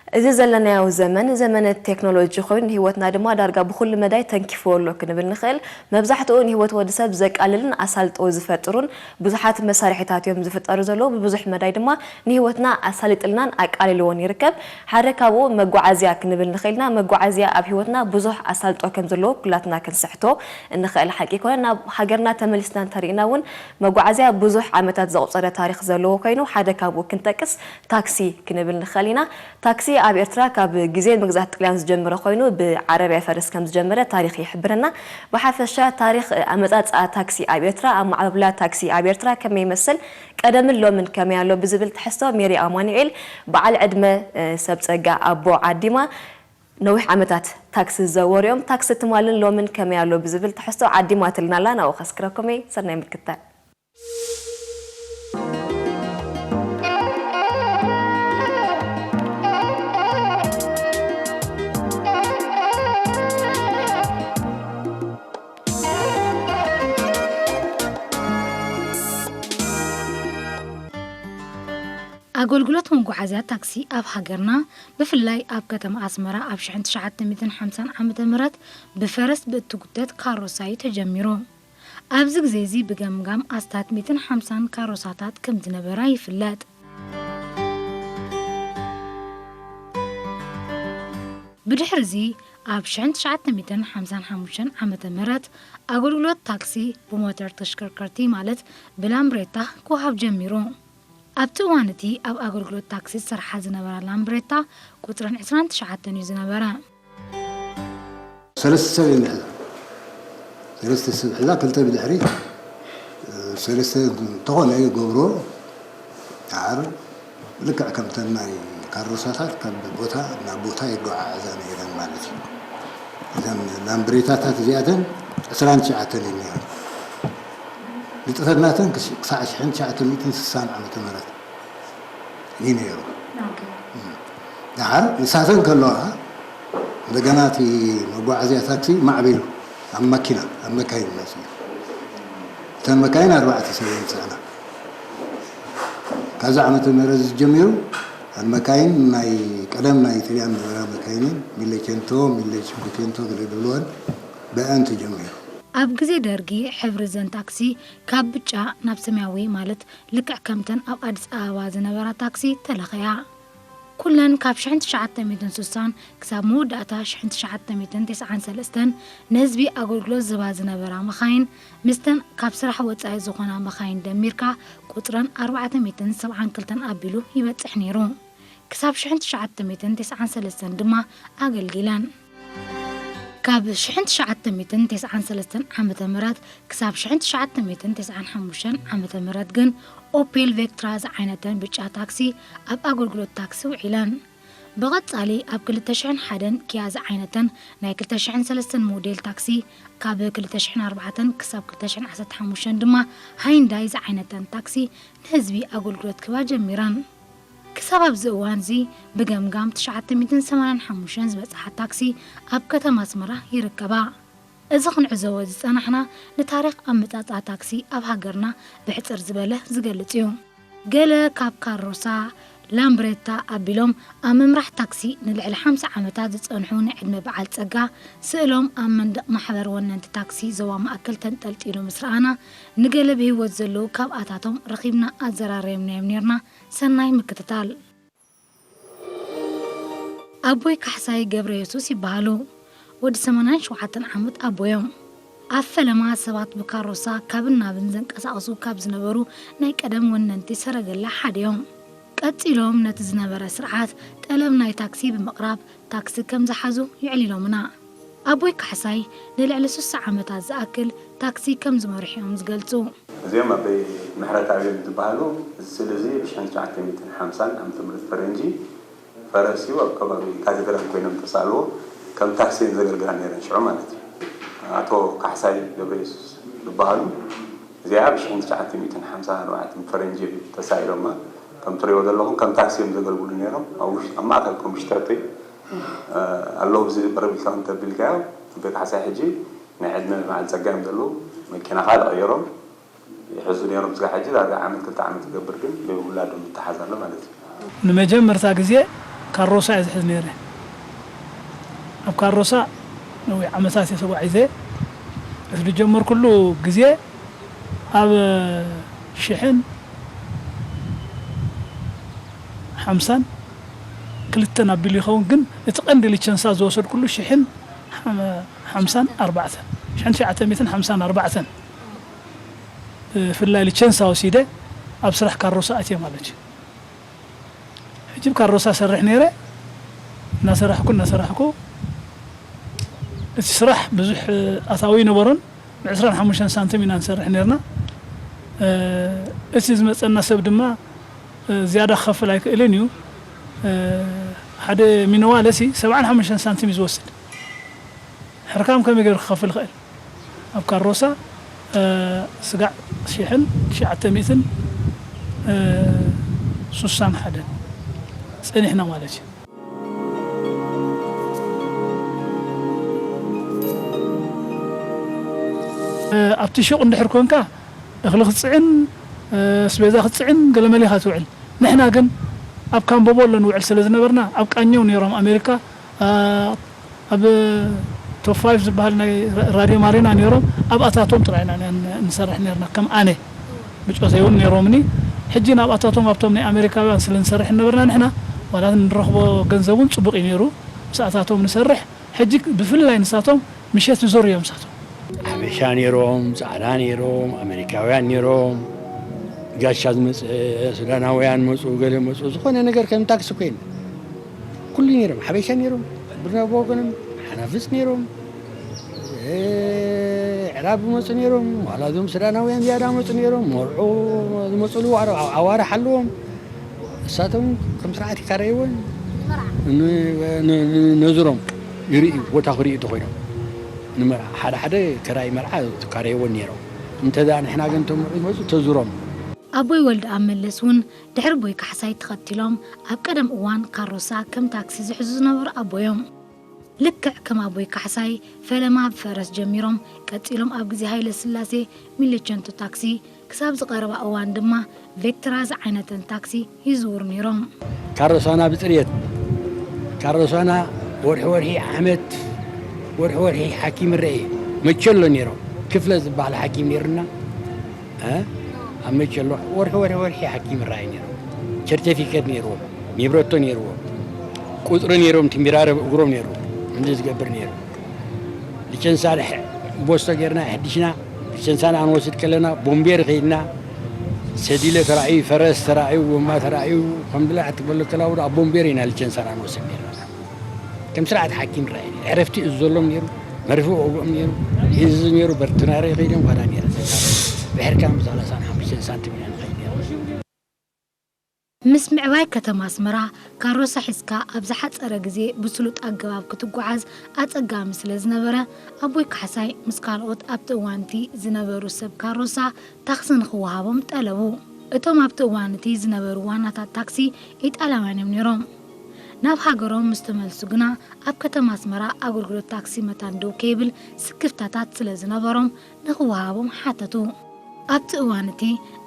እዚ ዘለናዮ ዘመን ዘመነ ቴክኖሎጂ ኮይኑ፣ ንህይወትና ድማ ዳርጋ ብኹሉ መዳይ ተንኪፍዎ ኣሎ ክንብል ንኽእል። መብዛሕትኡ ንህይወት ወዲ ሰብ ዘቃልልን ኣሳልጦ ዝፈጥሩን ብዙሓት መሳርሒታት እዮም ዝፍጠሩ ዘለዉ። ብብዙሕ መዳይ ድማ ንህይወትና ኣሳሊጥልናን ኣቃሊልዎን ይርከብ። ሓደ ካብኡ መጓዓዝያ ክንብል ንኽእል ኢና። መጓዓዝያ ኣብ ህይወትና ብዙሕ ኣሳልጦ ከም ዘለዎ ኩላትና ክንስሕቶ እንኽእል ሓቂ ይኮነ። ናብ ሃገርና ተመሊስና እንተሪእና እውን መጓዓዝያ ብዙሕ ዓመታት ዘቑፀረ ታሪኽ ዘለዎ ኮይኑ፣ ሓደ ካብኡ ክንጠቅስ ታክሲ ክንብል ንኽእል ኢና። ታክሲ ኣብ ኤርትራ ካብ ግዜ ምግዛእቲ ጥልያን ዝጀመረ ኮይኑ፣ ብዓረብያ ፈረስ ከም ዝጀመረ ታሪኽ ይሕብረና። ብሓፈሻ ታሪኽ ኣመጻጽኣ ታክሲ ኣብ ኤርትራ፣ ኣመዓባብላ ታክሲ ኣብ ኤርትራ ከመይ ይመስል፣ ቀደምን ሎምን ከመይ ኣሎ ብዝብል ትሕዝቶ ሜሪ ኣማኑኤል በዓል ዕድመ፣ እ፣ ሰብ ጸጋ ኣቦ ዓዲማ ነዊሕ ዓመታት ታክሲ ዝዘወሩ እዮም። ታክሲ ትማልን ሎምን ከመይ ኣሎ ብዝብል ትሕዝቶ ዓዲማትልና ኣላ። ናብኡ ከስክረኩም እየ። ሰናይ ምክትታል። ኣገልግሎት መጓዓዝያ ታክሲ ኣብ ሃገርና፣ ብፍላይ ኣብ ከተማ ኣስመራ፣ ኣብ ሽሕን ትሽዓተ ሚእትን ሓምሳን ዓመተ ምህረት ብፈረስ ብእትጉተት ካሮሳ እዩ ተጀሚሩ። ኣብዚ ግዜ እዚ ብገምጋም ኣስታት ሚእትን ሓምሳን ካሮሳታት ከም ዝነበራ ይፍለጥ። ብድሕሪ እዚ፣ ኣብ ሽሕን ትሽዓተ ሚእትን ሓምሳን ሓሙሽተን ዓመተ ምህረት ኣገልግሎት ታክሲ ብሞተር ተሽከርከርቲ ማለት ብላምብሬታ ክወሃብ ጀሚሩ። ኣብቲ እዋን እቲ ኣብ ኣገልግሎት ታክሲ ዝሰርሓ ዝነበራ ላምብሬታ ቁጽረን ዕስራን ትሽዓተን እዩ ዝነበረ። ሰለስተ ሰብ እዮም ዝሕዛ። ሰለስተ ሰብ ሒዛ፣ ክልተ ብድሕሪት፣ እ፣ ሰለስተ እንተኾነ ይገብሮ። ደሓር ልክዕ ከምተን ናይ ካሮሳታት ካብ ቦታ ናብ ቦታ የጓዓዕዛ ነይረን ማለት እዩ። እዘን ላምብሬታታት እዚኣተን ዕስራን ትሽዓተን እየን ነይረን። ንጥፈት ናተን ክስ-፣ ክሳዕ ሽሕን ትሽዓተ ሚእትን ስሳን ዓመተ ምህረት እዩ ነይሩ። ደሓር ንሳተን ከለዋ እንደገና እቲ መጓዓዝያ ታክሲ ማዕቢሉ ኣብ መኪና፣ ኣብ መካይን መፅዩ። እተን መካይን ኣርባዕተ ሰብ እየን ዝፅዕና። ካብዚ ዓመተ ምህረት እዚ ጀሚሩ፣ መካይን ናይ ቀደም ናይ ጥልያን ዝነበራ መካይን እየን። ሚሌ ቸንቶ፣ ሚሌ ቺንኮ ቸንቶ ገለ ዝብልወን ብአን ተጀሚሩ። ኣብ ግዜ ደርጊ ሕብሪ እዘን ታክሲ ካብ ብጫ ናብ ሰማያዊ ማለት ልክዕ ከምተን ኣብ ኣዲስ ኣበባ ዝነበራ ታክሲ ተለኽያ። ኩለን ካብ ሽሕን ትሽዓተ ሚእትን ስሳን ክሳብ መወዳእታ ሽሕን ትሽዓተ ሚእትን ተስዓን ሰለስተን ንህዝቢ ኣገልግሎት ዝህባ ዝነበራ መኻይን ምስተን ካብ ስራሕ ወጻኢ ዝኾና መኻይን ደሚርካ ቁጽረን ኣርባዕተ ሚእትን ሰብዓን ክልተን ኣቢሉ ይበጽሕ ነይሩ። ክሳብ ሽሕን ትሽዓተ ሚእትን ተስዓን ሰለስተን ድማ ኣገልጊለን። ካብ ሽሕን ትሽዓተ ሚእትን ተስዓን ሰለስተን ዓመተ ምህረት ክሳብ ሽሕን ትሽዓተ ሚእትን ተስዓን ሓሙሽተን ዓመተ ምህረት ግን ኦፔል ቬክትራ ዝዓይነተን ብጫ ታክሲ ኣብ ኣገልግሎት ታክሲ ውዒለን። ብቐጻሊ ኣብ ክልተ ሽሕን ሓደን ኪያ ዝዓይነተን ናይ ክልተ ሽሕን ሰለስተን ሞዴል ታክሲ፣ ካብ ክልተ ሽሕን ኣርባዕተን ክሳብ ክልተ ሽሕን ዓሰርተ ሓሙሽተን ድማ ሃይንዳይ ዝዓይነተን ታክሲ ንህዝቢ ኣገልግሎት ክህባ ጀሚረን። ክሳብ ኣብዚ እዋን እዚ ብገምጋም ትሽዓተ ሚእትን ሰማንያን ሓሙሽተን ዝበጽሓ ታክሲ ኣብ ከተማ ኣስመራ ይርከባ። እዚ ክንዕዘቦ ዝጸናሕና ንታሪኽ ኣመጻጽኣ ታክሲ ኣብ ሃገርና ብሕጽር ዝበለ ዝገልጽ እዩ። ገለ ካብ ካሮሳ፣ ላምብሬታ ኣቢሎም ኣብ ምምራሕ ታክሲ ንልዕሊ ሓምሳ ዓመታት ዝጸንሑ ናይ ዕድመ በዓል ጸጋ፣ ስእሎም ኣብ መንደቕ ማሕበር ወነንቲ ታክሲ ዞባ ማእከል ተንጠልጢሉ ምስ ረኣና፣ ንገለ ብህይወት ዘለዉ ካብኣታቶም ረኺብና ኣዘራሪብናዮም ኔርና። ሰናይ ምክትታል። ኣቦይ ካሕሳይ ገብረየሱስ ይበሃሉ። ወዲ ሰማንያን ሸውዓተን ዓመት ኣቦ እዮም። ኣብ ፈለማ ሰባት ብካሮሳ ካብን ናብን ዘንቀሳቕሱ ካብ ዝነበሩ ናይ ቀደም ወነንቲ ሰረገላ ሓደ እዮም። ቀጺሎም ነቲ ዝነበረ ስርዓት ጠለብ ናይ ታክሲ ብምቕራብ ታክሲ ከም ዝሓዙ የዕሊሎምና። ኣቦይ ካሕሳይ ንልዕሊ ስሳ ዓመታት ዝኣክል ታክሲ ከም ዝመርሑ እዮም ዝገልጹ። እዚኦም ኣቦይ ምሕረትኣብ እዮም ዝበሃሉ። እዚ ስእሊ እዚ ብ ሽሕን ትሽዓተ ሚእትን ሓምሳን ዓመተ ምህረት ፈረንጂ ፈረስ እዩ ኣብ ከባቢ ካቴድራል ኮይኖም ተሳእልዎ ከም ታክሲ እየን ዘገልግላ ነይረን ሽዑ ማለት እዩ። ኣቶ ካሕሳይ ገብረየሱስ ዝበሃሉ እዚኣ ብ ሽሕን ትሽዓተ ሚእትን ሓምሳን ኣርባዕተን ፈረንጂ እዮም ተሳኢሎማ። ከም ትሪእዎ ዘለኹም ከም ታክሲ እዮም ዘገልግሉ ነይሮም። ኣብ ውሽ- ኣብ ማእከል ኮምሽተርተይ ኣለዉ እዚ ቅርብ ኢልካ እንተቢልካዮ ኣቦይ ካሕሳይ ሕጂ ናይ ዕድመ በዓል ጸጋ እዮም ዘለዉ። መኪና ከኣ ዝቐየሮም ይሕዙ ነይሮም። ስጋብ ሕጂ ዳርጋ ዓመት ክልተ ዓመት ይገብር ግን ብውላዶም ይተሓዝ ኣሎ ማለት እዩ። ንመጀመርታ ግዜ ካሮሳ እየ ዝሕዝ ነይረ። ኣብ ካሮሳ ነዊሕ ዓመታት እየ ተጓዒዘ። እቲ ዝጀመርኩሉ ግዜ ኣብ ሽሕን ሓምሳን ክልተን ኣቢሉ ይኸውን፣ ግን እቲ ቀንዲ ሊቸንሳ ዝወሰድኩሉ ሽሕን ሓም-፣ ሓምሳን ኣርባዕተን፣ ሽሕን ትሽዓተ ሚእትን ሓምሳን ኣርባዕተን ብፍላይ ሊቸንሳ ወሲደ ኣብ ስራሕ ካሮሳ ኣትየ ማለት እዩ። ሕጂ ብካሮሳ ሰርሕ ነይረ፣ እናሰራሕኩ እናሰራሕኩ እቲ ስራሕ ብዙሕ ኣታዊ ይነበሮን፣ ብ ዕስራን ሓሙሽተን ሳንቲም ኢና ንሰርሕ ነይርና። እቲ ዝመፀና ሰብ ድማ ዝያዳ ክኸፍል ኣይክእልን እዩ። ሓደ ሚነዋለሲ ሰብዓን ሓሙሽተን ሳንቲም እዩ ዝወስድ። ሕርካም ከመይ ገይሩ ክኸፍል ይኽእል? ኣብ ካሮሳ ስጋዕ ሽሕን ትሽዓተ ሚእትን ስሳን ሓደን ጸኒሕና ማለት እዩ። ኣብቲ ሹቕ እንድሕር ኮንካ እኽሊ ክትጽዕን፣ ኣስቤዛ ክትጽዕን ገለመለ ኢኻ ትውዕል። ንሕና ግን ኣብ ካምቦቦሎ ንውዕል ስለ ዝነበርና ኣብ ቃኘው ነይሮም ኣሜሪካ ኣብ ቶፕ ፋይቭ ዝበሃል ናይ ራድዮ ማሪና ነይሮም፣ ኣብኣታቶም ጥራይ ኢና ንሰርሕ ነርና። ከም ኣነ ብጾተይ እውን ነይሮምኒ። ሕጂ ናብኣታቶም ኣብቶም ናይ ኣሜሪካውያን ስለ ንሰርሕ ነበርና ንሕና፣ ዋላ ንረኽቦ ገንዘብ እውን ጽቡቕ እዩ ነይሩ። ምስኣታቶም ንሰርሕ። ሕጂ ብፍላይ ንሳቶም ምሸት ይዞሩ እዮም ንሳቶም። ሓበሻ ነይሮም፣ ጻዕዳ ነይሮም፣ ኣሜሪካውያን ነይሮም። ጋሻ ዝመጽእ፣ ሱዳናውያን መጹ፣ ገለ መጹ፣ ዝኾነ ነገር ከም ታክሲ ኮይኑ ኩሉ ነይሮም። ሓበሻ ነይሮም፣ ብርና ብወገኖም ሓናፍጽ ነይሮም። ኣዕራብ ይመጹ ነይሮም፣ ዋላ እዞም ሱዳናውያን ዝያዳ መጹ ነይሮም። መርዑ ዝመጹሉ ኣዋርሕ ኣለዎም። እሳቶም ከም ስርዓት ይካረይዎን ነዙሮም ይርእዩ፣ ቦታ ክርእዩ እንተኾይኖም ንመርዓ ሓደ ሓደ ከራይ መርዓ ትካረይዎን ነይሮም። እንተዛ ንሕና ግን እቶም መርዑ ዝመጹ ተዙሮም። ኣቦይ ወልደኣብ መለስ እውን ድሕሪ ኣቦይ ካሕሳይ ተኸቲሎም ኣብ ቀደም እዋን ካሮሳ ከም ታክሲ ዝሕዙ ዝነበሩ ኣቦዮም። ልክዕ ከም ኣቦይ ካሕሳይ ፈለማ ብፈረስ ጀሚሮም፣ ቀጺሎም ኣብ ግዜ ሃይለ ስላሴ ሚሌቸንቶ ታክሲ፣ ክሳብ ዝቐረባ እዋን ድማ ቬክትራ ዝዓይነተን ታክሲ ይዝውሩ ነይሮም። ካሮሳና ብጽርየት፣ ካሮሳና ወርሒ ወርሒ ዓመት፣ ወርሒ ወርሒ ሓኪም ይረአ። መቸሎ ነይሮም፣ ክፍለ ዝበሃል ሓኪም ነይሩና። እ? ኣብ መቸሎ ወርሒ ወርሒ ወርሒ ሓኪም ይረኣይ ነይሩ። ሰርቲፊኬት ነይርዎ፣ ኒብረቶ ነይርዎ፣ ቁጽሪ ነይሮም፣ ትሚራረብ እግሮም ነይሩ። እንዲ ዝገብር ነይሩ። ሊቸንሳ ድሕ-፣ ቦስቶ ጌርና ኣሕዲሽና፣ ሊቸንሳና ክንወስድ ከለና ቦምቤር ከይድና፣ ሰዲለ ተራእዩ፣ ፈረስ ተራእዩ፣ ጎማ ተራእዩ፣ ከም ድላ ኣትበሎ ከላውዶ ኣብ ቦምቤር ኢና ሊቸንሳና ንወስድ ነይርና። ከም ስርዓት ሓኪም ረኣየ። ዕረፍቲ እዩ ዘሎም ነይሩ፣ መርፍእ ወግኦም ነይሩ፣ ይእዝዝ ነይሩ፣ በርትናረ ከይዶም ኳዳ ነይረ። ብሕርካ ምስ ሰላሳን ሓሙሽተን ሳንቲም ኢና ንኸይድ ነይርና። ምስ ምዕባይ ከተማ ኣስመራ፣ ካሮሳ ሒዝካ ኣብ ዝሓጸረ ግዜ ብስሉጥ ኣገባብ ክትጓዓዝ ኣጸጋሚ ስለ ዝነበረ፣ ኣቦይ ካሕሳይ ምስ ካልኦት ኣብቲ እዋን እቲ ዝነበሩ ሰብ ካሮሳ ታክሲ ንኽወሃቦም ጠለቡ። እቶም ኣብቲ እዋን እቲ ዝነበሩ ዋናታት ታክሲ ኢጣልያውያን እዮም ነይሮም። ናብ ሃገሮም ምስ ተመልሱ ግና፣ ኣብ ከተማ ኣስመራ ኣገልግሎት ታክሲ መታን ደው ከይብል ስክፍታታት ስለ ዝነበሮም፣ ንኽወሃቦም ሓተቱ። ኣብቲ እዋን እቲ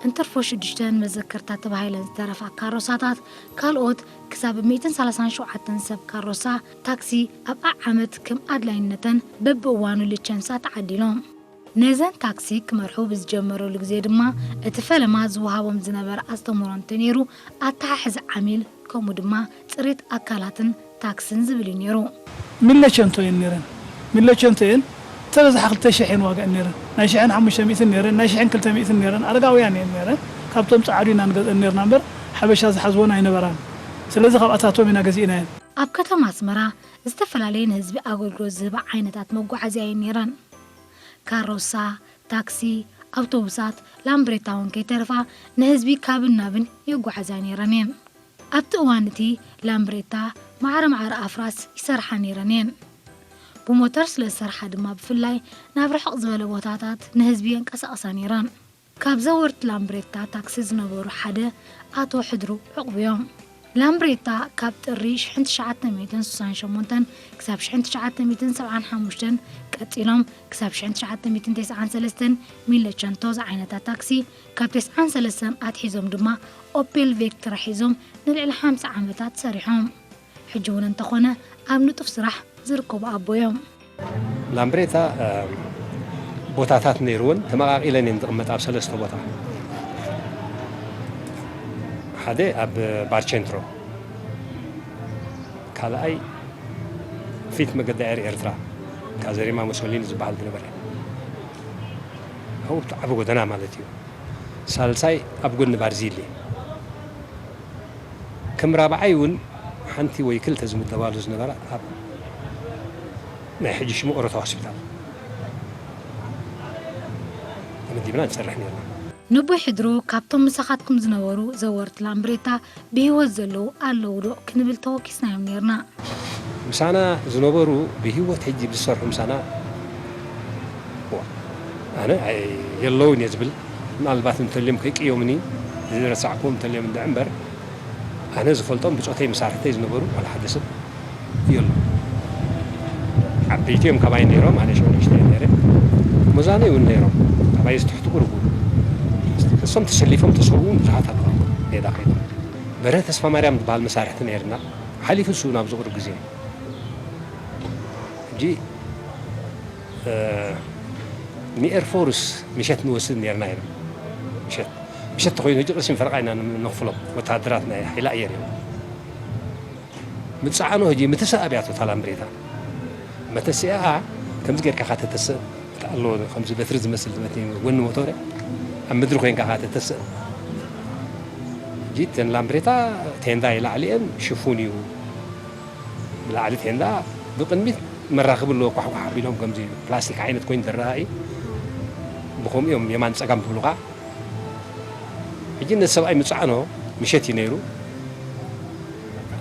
እንትርፎ ሽዱሽተ ንመዘከርታ ተባሂለን ዝተረፋ ካሮሳታት፣ ካልኦት ክሳብ ሚእትን ሰላሳን ሸውዓተን ሰብ ካሮሳ ታክሲ ኣብ ዓዓመት ከም ኣድላይነተን በብእዋኑ ሊቸንሳ ተዓዲሎም። ነዘን ታክሲ ክመርሑ ብዝጀመረሉ ግዜ ድማ፣ እቲ ፈለማ ዝወሃቦም ዝነበረ ኣስተምህሮ እንተነይሩ፣ ኣተሓሕዛ ዓሚል፣ ከምኡ ድማ ጽሬት ኣካላትን ታክስን ዝብል እዩ ነይሩ። ሚለቸንቶ እየን ነይረን። ሚለቸንቶ እየን፣ ተበዝሓ ክልተ ሽሕ እየን ዋጋኣን ነይረን። ናይ ሽሕን ሓሙሽተ ሚእትን ነይረን፣ ናይ ሽሕን ክልተ ሚእትን ነይረን፣ ኣረጋውያን እየን ነይረን። ካብቶም ጸዓዱ ኢና ንገዝአን ነይርና እምበር፣ ሓበሻ ዝሓዝወን ኣይነበራን። ስለዚ ካብኣታቶም ኢና ገዚእናየን። ኣብ ከተማ ኣስመራ ዝተፈላለየ ንህዝቢ ኣገልግሎት ዝህባ ዓይነታት መጓዓዝያ እየን ነይረን። ካሮሳ፣ ታክሲ፣ ኣውቶቡሳት፣ ላምብሬታ እውን ከይተርፋ ንህዝቢ ካብን ናብን የጓዕዛ ነይረን እየን። ኣብቲ እዋን እቲ ላምብሬታ ማዕረ ማዕረ ኣፍራስ ይሰርሓ ነይረን እየን። ብሞተር ስለ ዝሰርሓ ድማ ብፍላይ ናብ ርሕቕ ዝበለ ቦታታት ንህዝቢ የንቀሳቕሳ ነይረን። ካብ ዘወርቲ ላምብሬታ ታክሲ ዝነበሩ ሓደ ኣቶ ሕድሩ ዕቑብ እዮም። ላምብሬታ ካብ ጥሪ ሽሕን ትሽዓተ ሚእትን ስሳን ሸሞንተን ክሳብ ሽሕን ትሽዓተ ሚእትን ሰብዓን ሓሙሽተን፣ ቀጺሎም ክሳብ ሽሕን ትሽዓተ ሚእትን ተስዓን ሰለስተን ሚለቸንቶ ዝዓይነታ ታክሲ፣ ካብ ተስዓን ሰለስተን ኣትሒዞም ድማ ኦፔል ቬክትራ ሒዞም ንልዕሊ ሓምሳ ዓመታት ሰሪሖም። ሕጂ እውን እንተኾነ ኣብ ንጡፍ ስራሕ ዝርከቡ ኣቦ እዮም። ላምብሬታ ቦታታት ነይርወን፣ ተመቓቒለን እየን ዝቕመጣ ኣብ ሰለስተ ቦታ። ሓደ ኣብ ባርቸንትሮ፣ ካልኣይ ፊት መገዲ ኣየር ኤርትራ፣ ካዘሪማ ሞሶሊኒ ዝበሃል ዝነበረ፣ ኣብኡ ዓቢ ጎደና ማለት እዩ። ሳልሳይ ኣብ ጎኒ ባርዚሊ። ከም ራብዓይ እውን ሓንቲ ወይ ክልተ ዝምደባሉ ዝነበራ ኣብ ናይ ሕጂ ሽሙ ኦሮታ ሆስፒታል ተመዲብና ንሰርሕ ነርና። ንቦይ ሕድሩ ካብቶም ምሳኻትኩም ዝነበሩ ዘወርቲ ላምብሬታ ብህይወት ዘለዉ ኣለዉ ዶ ክንብል ተወኪስናዮም ነርና። ምሳና ዝነበሩ ብህይወት ሕጂ ዝሰርሑ ምሳና ኣነ የለውን እየ ዝብል። ምናልባት እንተልዮም ከይቅዮምኒ ዝረሳዕኩም እንተልዮም እንድዕ እምበር ኣነ ዝፈልጦም ብፆተይ መሳርሕተይ ዝነበሩ ዋላ ሓደ ሰብ የሉ። ዓበይቲ እዮም ካባይ ነይሮም፣ ኣነ ሸው ንእሽተይ ነይረ። መዛኖ እውን ነይሮም ካባይ ዝትሕቱ ቁርቡ እሶም ተሰሊፎም ተሰውኡ ብዙሓት ኣለዋ ሜዳ ከይዶም። በረ ተስፋ ማርያም ዝበሃል መሳርሕቲ ነይርና ሓሊፉ እሱ ናብ ዝቕሩ ግዜ ሕጂ ንኤርፎርስ ምሸት ንወስድ ነርና ኢሎም። ምሸት ምሸት ተኮይኑ ሕጂ ቅርሲን ፈረቃ ኢና ነኽፍሎም ወተሃደራት ናይ ሓይሊ ኣየር እዮም። ምጽዓኖ ሕጂ ምትስእ ኣብያቶ ታላምብሬታ መተስኣ ከምዚ ጌርካ ካ ተተስእ ኣሎ ከምዚ በትሪ ዝመስል መት ጎኒ ሞቶር ኣብ ምድሪ ኮይንካ ካ ተተስእ ሕጂ ተን ላምብሬታ ቴንዳ ይላዕሊአን ሽፉን እዩ። ብላዕሊ ቴንዳ ብቕድሚት መራኽብ ኣለዎ ኳሕኳሕ ኣቢሎም ከምዚ ፕላስቲክ ዓይነት ኮይኑ ዝረኣይ ብኸምኡ እዮም የማን ፀጋም ትብሉኻ። ሕጂ ነቲ ሰብኣይ ምፅዓኖ ምሸት እዩ ነይሩ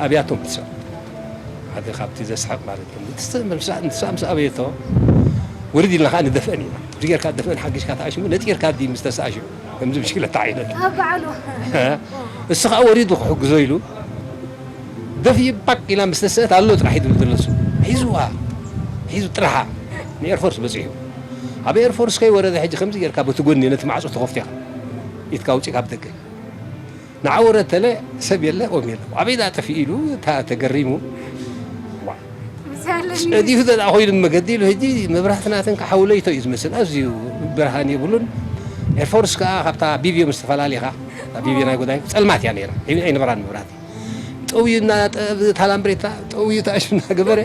ኣብያቶም ትሰብ ሓደ ካብቲ ዘስሕቕ ማለት እዩ ንስኣ ምስ ኣበየቶ ውርድ ኢልና ከዓ ንደፍአን ኢና እዚ ጌርካ ደፍአን ሓጊዝካ ተኣሽሙ ነጢርካ ዲ ምስ ተሰኣሽሙ ከምዚ ብሽክለታ ዓይነት ኣብ በዓሉ እሱ ከዓ ወሪዱ ክሕግዞ ኢሉ ደፊኡ ባቅ ኢላ ምስ ተስአት ኣሎ ጥራሕ እዩ ዝብል ዘሎ እሱ። ሒዝዋ ሒዙ ጥራሓ ንኤርፎርስ በፂሑ። ኣብ ኤርፎርስ ከይወረደ ሕጂ ከምዚ ጌርካ በቲ ጎኒ ነቲ ማዕፆ ተኸፍቶ ኢኻ ኢድካ ኣውፂእካ ብደገ ንዓ ወረድ ተለ ሰብ የለ ኦም የለ ኣበይ ደኣ ጠፊኡ ኢሉ እታ ተገሪሙ ዋ ጸዲፉ ተደኣ ኮይኑ መገዲ ኢሉ ሕጂ መብራህቲ ናተን ከዓ ሓዊ ለይቶ እዩ ዝመስል ኣዝዩ ብርሃን የብሉን። ኤርፎርስ ከዓ ካብታ ቢብዮ ምስ ተፈላለኻ ቢብዮ ናይ ጎዳይ ፀልማት እያ ነይራ ኣይነበራን መብራህቲ ጠውዩ እናጠብ ታላምብሬታ ጠውዩ ተኣሽ እናገበረ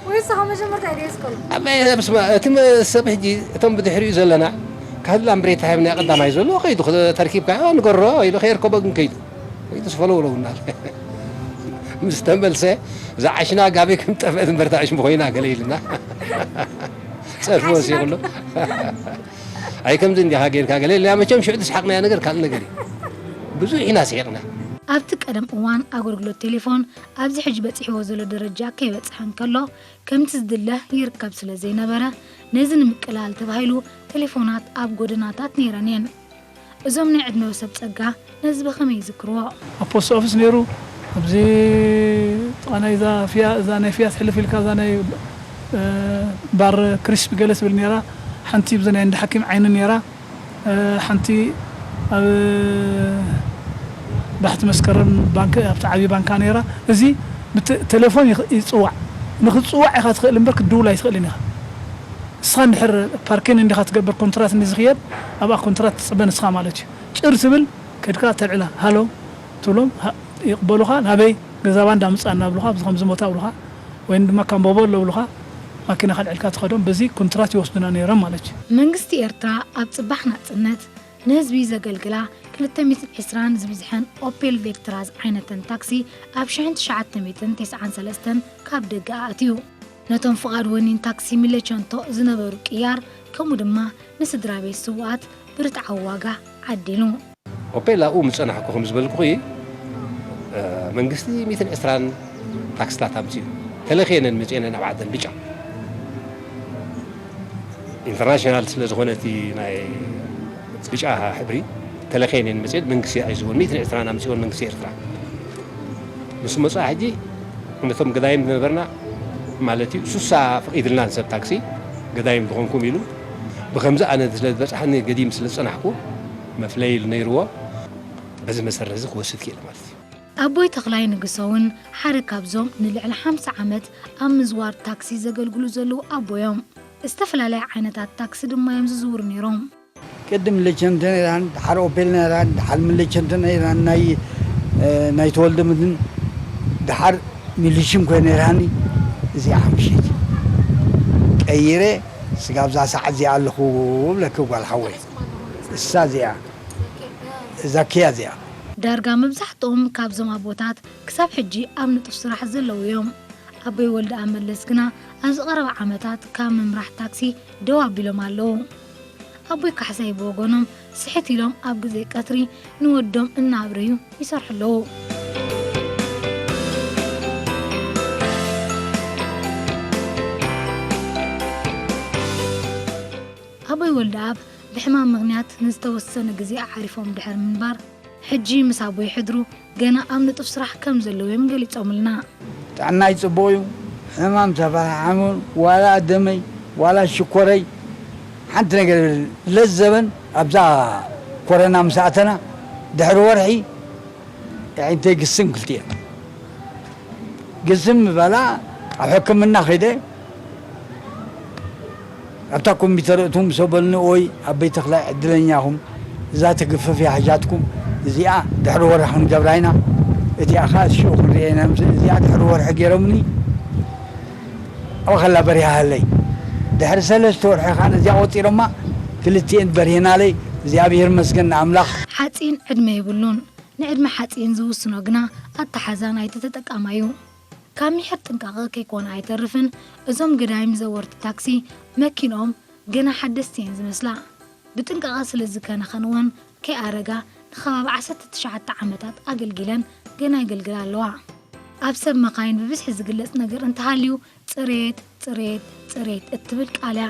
ወይ ንስኻ መጀመርታ ኢደየስከሉ ኣባይ ስማ እቲ ሰብ ሕጂ እቶም ብድሕሪኡ ዘለና ካህዲ ላምብሬታ ሂብና ቀዳማይ ዘሎ ከይዱ ተርኪብካ ንገሮ ኢሉ ከየርከቦ ግን ከይዱ ከይዱ ዝፈለውለውና ምስ ተመልሰ ዝዓሽና ጋቤ ከም ጠፍአት እምበር ተኣሽሙ ኮይና ገለ ኢልና ፀርፊ ወሲኹሉ ኣይ ከምዚ እንዲኻ ጌርካ ገለ ኢልና መቸም ሽዑ ዝስሓቕናዮ ነገር ካልእ ነገር እዩ ብዙሕ ኢና ስሒቕና ኣብቲ ቀደም እዋን ኣገልግሎት ቴሌፎን ኣብዚ ሕጂ በፂሕዎ ዘሎ ደረጃ ከይበፅሐ እንከሎ ከምቲ ዝድለ ይርከብ ስለ ዘይነበረ ነዚ ንምቅላል ተባሂሉ ቴሌፎናት ኣብ ጎደናታት ነይረን እየን። እዞም ናይ ዕድመ ወሰብ ጸጋ ነዚ ብኸመይ ይዝክርዎ? ኣብ ፖስት ኦፊስ ነይሩ ኣብዚ ጥቓ ናይ እዛ ፍያ እዛ ናይ ፍያ ትሕልፍ ኢልካ እዛ ናይ ባር ክሪስፕ ገለ ትብል ነይራ ሓንቲ ብዚ ናይ እንዳ ሓኪም ዓይኒ ነይራ ሓንቲ ኣብ ባሕቲ መስከረም ባንክ ኣብቲ ዓብዪ ባንካ ነይራ እዚ ብቴሌፎን ይጽዋዕ ንክትጽዋዕ ኢኻ ትኽእል እምበር ክትድውል ኣይትኽእልን ኢኻ ንስኻ እንድሕር ፓርኪን እንዲኻ ትገብር ኮንትራት እንዲ ዝኽየድ ኣብኣ ኮንትራት ትጽበ ንስኻ ማለት እዩ ጭር ትብል ከድካ ተልዕላ ሃሎ ትብሎም ይቕበሉኻ ናበይ ገዛባ እንዳምጻ እናብሉኻ ብዚ ከምዚ ቦታ ብሉኻ ወይም ድማ ካምቦቦ ኣለብሉኻ ማኪና ካልዕልካ ትኸዶም በዚ ኮንትራት ይወስዱና ነይሮም ማለት እዩ መንግስቲ ኤርትራ ኣብ ጽባሕ ናጽነት ንህዝቢ ዘገልግላ ክልተ ሚእትን ዕስራን ዝብዝሐን ኦፔል ቬክትራ ዝዓይነተን ታክሲ ኣብ ሽሕን ትሽዓተ ሚእትን ተስዓን ሰለስተን ካብ ደገ ኣእትዩ። ነቶም ፍቓድ ወኒን ታክሲ ሚለቸንቶ ዝነበሩ ቅያር ከምኡ ድማ ንስድራ ቤት ስውኣት ብርትዓዊ ዋጋ ዓዲሉ። ኦፔል ኣብኡ ምጸናሕኩ ከም ዝበልኩኺ መንግስቲ ሚእትን ዕስራን ታክስታት ኣምጺኡ ተለኽየነን መጺአን ኣብ ዓደን ብጫ ኢንተርናሽናል ስለ ዝኾነ እቲ ናይ ብጫ ሕብሪ ተለኸየን እየን መፅየን መንግስቲ ኣይዝቦን ሚእትን ዕስራን ኣምፅኦን መንግስቲ ኤርትራ ምስ መፅኣ ሕጂ ነቶም ገዳይም ዝነበርና ማለት እዩ ሱሳ ፈቒድልና ንሰብ ታክሲ ገዳይም ዝኾንኩም ኢሉ ብከምዚ ኣነ ስለ ዝበፅሓኒ ገዲም ስለ ዝፀናሕኩ መፍለይ ኢሉ ነይርዎ በዚ መሰረት እዚ ክወስድ ክኢለ ማለት እዩ ኣቦይ ተኽላይ ንግሶ እውን ሓደ ካብዞም ንልዕሊ ሓምሳ ዓመት ኣብ ምዝዋር ታክሲ ዘገልግሉ ዘለዉ ኣቦ እዮም። ዝተፈላለያ ዓይነታት ታክሲ ድማ እዮም ዝዝውሩ ነይሮም። ቅድም ለቸንተ ነይራን፣ ደሓር ኦፔል ነይራን፣ ደሓር ምለቸንተ ነይራን፣ ናይ፣ እ፣ ናይ ተወልደ ምድን፣ ደሓር ሚሊሽን ኮይ ነይራኒ። እዚኣ ሓምሸይቲ ቀይረ፣ ስጋብ እዛ ሰዓት እዚኣ ኣለኹ ብለኪ ጓል ሓወይ። እሳ እዚኣ፣ እዛ ኪያ እዚኣ። ዳርጋ መብዛሕትኦም ካብዞም ኣቦታት ክሳብ ሕጂ ኣብ ንጡፍ ስራሕ ዘለዉ እዮም። ኣቦይ ወልደኣብ መለስ ግና ኣብዚ ቀረባ ዓመታት ካብ ምምራሕ ታክሲ ደው ኣቢሎም ኣለዉ። ኣቦይ ካሕሳይ ብወገኖም ስሕት ኢሎም ኣብ ግዜ ቀትሪ ንወዶም እናኣብረዩ ይሰርሑ ኣለዉ። ኣቦይ ወልደኣብ ብሕማም ምኽንያት ንዝተወሰነ ግዜ ኣዕሪፎም ድሕሪ ምንባር፣ ሕጂ ምስ ኣቦይ ሕድሩ ገና ኣብ ንጡፍ ስራሕ ከም ዘለዉ እዮም ገሊጾምልና። ጥዕናይ ጽቡቕ እዩ። ሕማም ተፈሓሓሙን ዋላ ደመይ ዋላ ሽኮረይ ሓንቲ ነገር ለዘበን ኣብዛ ኮረና ምስ ኣተና ድሕሪ ወርሒ ኣዒንተይ ግስም ክልቲኤን። ግስም በላ ኣብ ሕክምና ከይደ ኣብታ ኮምፒተር እቱ ምስ በልኒ ኦይ ኣበይ ተኽላይ ዕድለኛ ኢኹም እዛ ትግፍፍ እያ ሕጃትኩም እዚኣ ድሕሪ ወርሒ ክንገብራ ኢና እቲኣ ኸዓ ሽዑ ክንሪኣ ኢና ምስ እዚኣ ድሕሪ ወርሒ ገይሮምኒ ኣብኡ ከላ በሪሃ ሃለይ ድሕሪ ሰለስተ ወርሒ ኸዓ ነዚኣ ቆጺሮማ ክልቲኤን በሪህናለይ እግዚኣብሔር መስገን ንኣምላኽ። ሓጺን ዕድመ የብሉን። ንዕድመ ሓጺን ዝውስኖ ግና ኣተሓዛ ናይቲ ተጠቃማይ እዩ። ካብ ሚሕር ጥንቃቐ ከይኮነ ኣይተርፍን፣ እዞም ገዳይም ዘወርቲ ታክሲ መኪንኦም ገና ሓደስቲ እየን ዝመስላ። ብጥንቃቐ ስለ ዝከናኸንወን ከይኣረጋ ንኸባቢ ዓሰርተ ትሽዓተ ዓመታት ኣገልጊለን ገና የገልግላ ኣለዋ። ኣብ ሰብ መኻይን ብብዝሒ ዝግለጽ ነገር እንተሃልዩ ጽሬት፣ ጽሬት፣ ጽሬት እትብል ቃል እያ።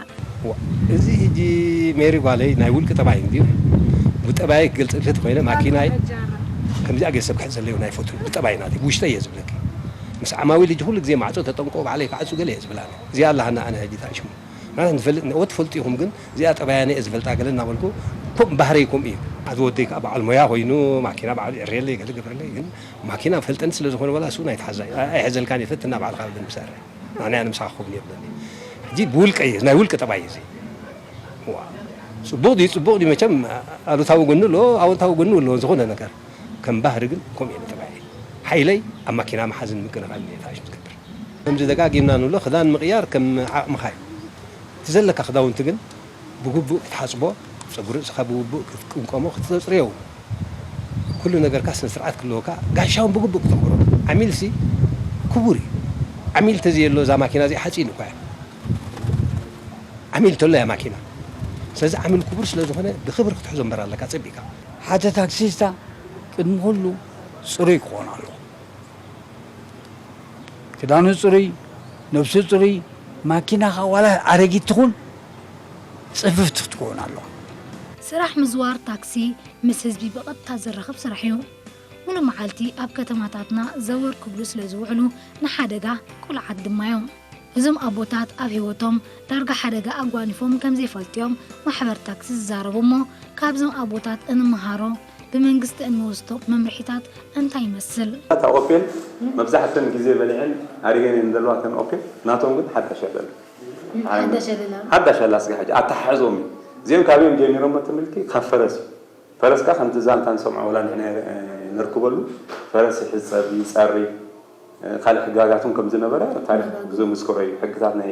ዋ፣ እዚ ሕጂ ሜሪ ጓለይ ናይ ውልቂ ጠባይ እንድዩ። ብጠባይ ክገልጽ እንተ ኮይነ ማኪናይ ከምዚኣ ገይረ ሰብ ክሕዝ ዘለዮ ናይ ፈቱ ብጠባይ ናተይ ብውሽጠይ እየ ዝብለኪ። ምስ ዓማዊል ሕጂ ኩሉ ግዜ ማዕጾ ተጠንቆ ባዕለይ ክዓጹ ገለ እየ ዝብላ። እዚኣ ኣላሃና ኣነ ሕጂ ታሽሙ ማለት ንፈልጥ ንወት ፈልጡ ኢኹም ግን እዚኣ ጠባያነ እየ ዝፈልጣ ገለ እናበልኩ ከም ባህረይ ከምኡ እዩ። ኣዚ ወደይ ከዓ በዓል ሞያ ኮይኑ ማኪና በዓል ይዕርየለይ ገለ ገብረለይ ግን ማኪና ፈልጠኒ ስለ ዝኾነ ወላ እሱ ናይ ተሓዛ ኣይሕዘልካን እየ ፈትና ባዕልካ ግን ምሰርሕ ኣነ ኣነ ምሳኻ ክኸውን የብለኒ። ሕጂ ብውልቀ እየ ናይ ውልቀ ጠባይ እዩ እዚ። ዋ፣ ጽቡቕ ድዩ ጽቡቕ ድዩ መቸም ኣሉታዊ ጎኒ ኣሎ ኣወንታዊ ጎኒ ኣሎ ዝኾነ ነገር ከም ባህሪ ግን ከምኡ እየ ንጠባይ ሓይለይ ኣብ ማኪና መሓዝን ምቅንቓን እየ ታሽ ዝገብር። ከምዚ ደጋጊምና ንብሎ ክዳን ምቕያር ከም ዓቕምኻ እዩ። እቲ ዘለካ ክዳውንቲ ግን ብግቡእ ክትሓጽቦ፣ ጸጉሪ ርእስኻ ብግቡእ ክትቅንቀሞ፣ ክትጸጽርዮ እውን። ኩሉ ነገርካ ስነ ስርዓት ክህልወካ፣ ጋሻ እውን ብግቡእ ክተኽብሮ። ዓሚልሲ ክቡር እዩ። ዓሚል ተዘየሎ እዛ ማኪና እዚኣ ሓጺን እኳ እያ። ዓሚል ተሎ እያ ማኪና። ስለዚ ዓሚል ክቡር ስለ ዝኾነ ብኽብሪ ክትሕዞ እምበር ኣለካ ጸቢቕካ። ሓደ ታክሲስታ ቅድሚ ኩሉ ጽሩይ ክኾን ኣለዎ። ክዳኑ ጽሩይ፣ ነብሱ ጽሩይ፣ ማኪና ኸዓ ዋላ ኣረጊት ትኹን ጽፍፍቲ ክትከውን ኣለዋ። ስራሕ ምዝዋር ታክሲ ምስ ህዝቢ ብቐጥታ ዘራኽብ ስራሕ እዩ። ሙሉእ መዓልቲ ኣብ ከተማታትና ዘወር ክብሉ ስለ ዝውዕሉ ንሓደጋ ቁሉዓት ድማ እዮም። እዞም ኣቦታት ኣብ ህይወቶም ዳርጋ ሓደጋ ኣጓኒፎም ከም ዘይፈልጡ እዮም ማሕበር ታክሲ ዝዛረቡ እሞ ካብዞም ኣቦታት እንመሃሮ ብመንግስቲ እንወስዶ መምርሒታት እንታይ ይመስል? እታ ኦፔል መብዛሕተን ግዜ በሊዐን ኣሪገን እየን ዘለዋ እተን ኦፔል ናቶም ግን ሓዳሽ ኣለና ሓዳሽ ኣለና ሓዳሽ ኣላ ስጋ ሕጂ ኣተሓሕዞም እዩ እዚኦም ካበዮም ጀሚሮም ትምልኪ ካብ ፈረስ እዩ ፈረስካ ከምቲ ዛንታ ንሰምዖ ወላ ንሕና ነርክበሉ ፈረስ ይሕጸብ ይጸሪ ካልእ ሕጋጋት እውን ከም ዝነበረ ታሪኽ ዝምስክሮ እዩ ሕግታት ናይ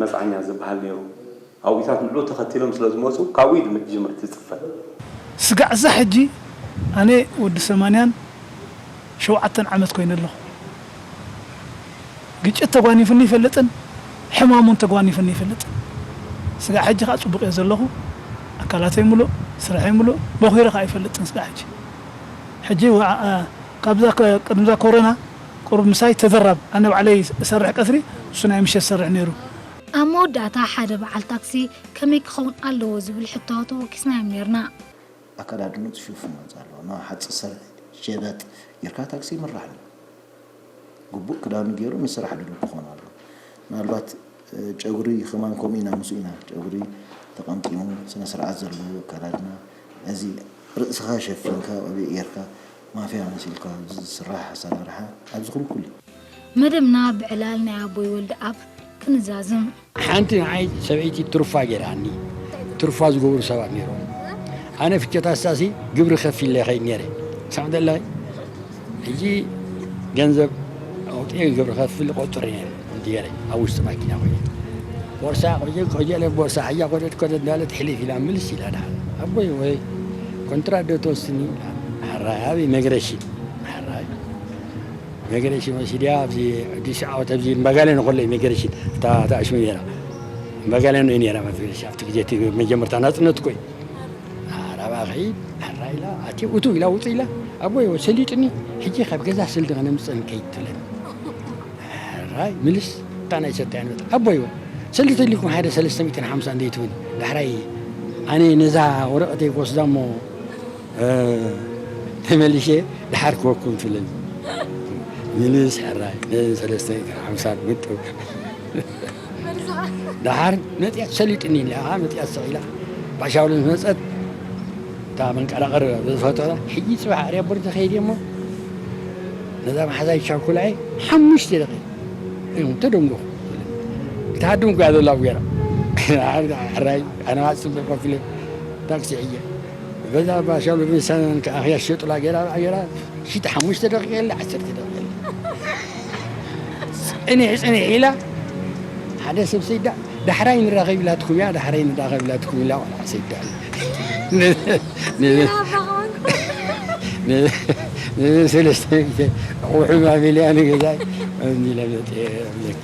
መጽዓኛ ዝበሃል ነይሩ ኣውኢታት ንዑ ተኸቲሎም ስለ ዝመፁ ካብኡ እዩ ጅምርቲ ዝፅፈት። ስጋዕ እዛ ሕጂ ኣነ ወዲ ሰማንያን ሸውዓተን ዓመት ኮይነ ኣለኹ። ግጭት ተጓኒፉኒ ይፈልጥን ሕማም እውን ተጓኒፉኒ ይፈልጥን። ስጋዕ ሕጂ ከዓ ፅቡቕ እየ ዘለኹ። ኣካላተይ ምሉእ፣ ስርሐይ ምሉእ፣ ቦኺረ ከዓ ኣይፈልጥን ስጋዕ ሕጂ። ሕጂ ካብዛ ቅድምዛ ኮሮና ቁሩብ ምሳይ ተዘራብ ኣነ ባዕለይ እሰርሕ ቀትሪ እሱ ናይ ምሸት ዝሰርሕ ነይሩ። ኣብ መወዳእታ ሓደ በዓል ታክሲ ከመይ ክኸውን ኣለዎ ዝብል ሕቶ ተወኪስናዮም ነይርና። ኣከዳድንኡ ሽፉን መምጻእ ኣለዎ። ኖ ሓጺር ስረ ሸበጥ ጌርካ ታክሲ ይምራሕ ኣሎ። ግቡእ ክዳኑ ገይሩ ንስራሕ ድሉው ክኾን ኣለዎ። ምናልባት ጨጉሪ ከማን ከምኡ ኢና ምስኡ ኢና ጨጉሪ ተቐምቂሙ ስነ ስርዓት ዘለዎ ኣከዳድና እዚ ርእስኻ ሸፊንካ ቆቢዕ ጌርካ ማፍያ መሲልካ ኣብዚ ዝስራሕ ኣሰራርሓ ኣብዚ ክልኩል እዩ። መደብና ብዕላል ናይ ኣቦይ ወልደኣብ ክንዛዝም። ሓንቲ ንዓይ ሰበይቲ ትሩፋ ገይራኒ። ትሩፋ ዝገብሩ ሰባት ነይሮም። ኣነ ፍቸት ኣሳሲ ግብሪ ከፊለ ይኸይድ ነይረ። ሳዕ ደላይ ሕጂ ገንዘብ ኣውጥኤ ግብሪ ከፍል ቆፅር ነይረ። ከምቲ ገይረ ኣብ ውሽጢ ማኪና ኮይነ ቦርሳ ቆየ ቆየለ ቦርሳ ሓያ ኮደድ ኮደድ እንዳለት ሕልፍ ኢላ ምልስ ኢላ ድሓ ኣቦይ ወይ ኮንትራት ዶ ትወስኒ? ሓራይ ኣበይ መግረሺ ሓራይ መገረሽ መሲድያ ኣብዚ ኣዲስ ዓወት ኣብዚ እምባጋለን ከሎ መገረሽ እታ እታ ሽሙ ነራ እምባጋለን እዩ ነራ መገረሽ ኣብቲ ግዜ እቲ መጀመርታ ናጽነት እኮ እዩ። ኣራባ ኸይድ ሓራ ኢላ ኣቲ ውቱ ኢላ ውጡ ኢላ ኣቦይ ሰሊጥኒ ሕጂ ካብ ገዛ ስልዲ ከነምፅእን ከይድ ትብለኒ። ሓራይ ምልስ እታ ናይ ሰታያን መጣ ኣቦይ ሰልዲ ተሊኩም ሓደ ሰለስተ ሚእትን ሓምሳ እንደይትብል ዳሕራይ ኣነ ነዛ ወረቐተይ ክወስዳ እሞ ተመሊሸ ድሓር ክወኩም ትብለኒ። ምልስ ሕራይ ነዚ ሰለስተ ሚእትን ሓምሳን ምጥው ድሓር መፅያት ሰሊጥኒ ኢላ መፅያት ስቕ ኢላ ባሻውለ ምስ መፀት እታ መንቀራቐር ዝፈጠራ ሕጂ ፅባሕ ኣርያ ቦርዲ ከይድ እሞ ነዛ መሓዛይ ሻኩላይ ሓሙሽተ ደቂ እዮም ተደንጎ እታ ሃድም ጓ ዘላ ገይራ ሕራይ ኣነ ማፅም ኮፍ ኢለ ታክሲ ሕየ በዛ ባሻሉ ብሳን ከኣኽያ ሸጡላ ገይራ ገይራ ሽቲ ሓሙሽተ ደቂቀ የለ ዓሰርተ ደቂቀ የለ ፅኒሕ ፅኒሕ ኢላ ሓደ ሰብ ሰይዳ ዳሕራይ ንራኸብ ኢላትኩም እያ ዳሕራይ ንራኸብ ኢላትኩም ኢላ ቆልዓ ሰይዳ ሰለስተ ሚእቲ ኣቑሑ ማሚልያ ንገዛይ እምኒ ለመፀ እምለኪ